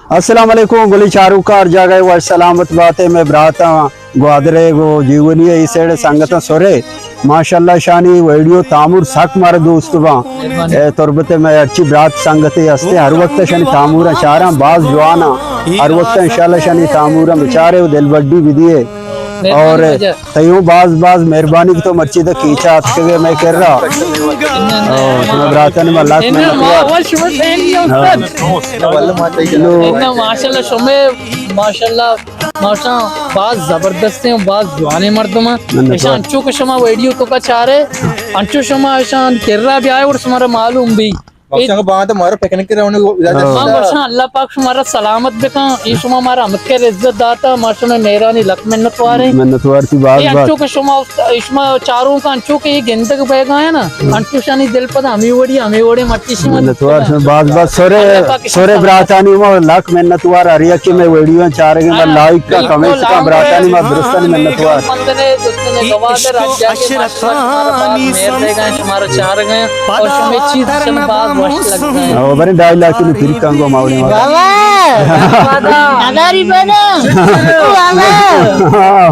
السلام علیکم، گلی چاروکاں ہر جاگہ وش سلامت باتے۔ مئے براتاں گوادر ء گو جیونی ء ای سیڑ سنگتاں سرے، ماشاءاللہ شانی ویڈیو تامور سک مارا دوست باں۔ اے تربت ء مئے ہرچی برات سنگتے ہستے، ہر وقت شانی تاموراں چاراں، باز جواناں۔ ہر وقت انشاءاللہ شانی تاموراں بچارے و دل بڈی بدیے۔ اور تیوں باز باز مہربانی کہ تو مرچی دا کیچا اتکگے مئے کرا۔ او، شما براتانی ما لاکھ منت وار۔ ماشاءاللہ شمے، ماشاءاللہ، ماشاءاللہ، باز زبردستیں و باز جوانیں مردم ہیں۔ منت وار۔ اشان انچو کہ شما ویڈیو تو کا چارے، انچو شما اشان کرا بیائے اور شمارا معلوم بھی۔ بخشاں کہ باند مارا پکنک ء رونے کو اجازت ہاں۔ ما دے۔ گوشاں اللہ پاک شمارا سلامت بکن، اے شما مارا ہمتکر عزت داتا، ما شمے مہرانی لک منت واریں۔ منت وار تی باز اے باز۔ انچو کہ شما، شما چاروں کا انچو کہ اے گندگ بیگا ہے نا، انچو شانی دل پدا ہمیں وڑی، ہمیں وڑی مرچی شما منت وار شما باز باز سورے، اللہ پاک شما سورے سلامت براتانی ما لک منت وار، ہر یکی مئے ویڈیو چارگے ما لائک کا، کمنٹس کا، براتانی ما درستانی منت وار۔ مندنے دوستنے گوادر راجا کے ماشاءاللہ شمارا باز مہر دے گئے، شمارا چار گئے اور شمے چیز شن باز وش لگ گئے۔ او برے ڈھائی لاکھ نو پھر کانگو ماوڑے ما۔ بابا! اداری بنا! بابا!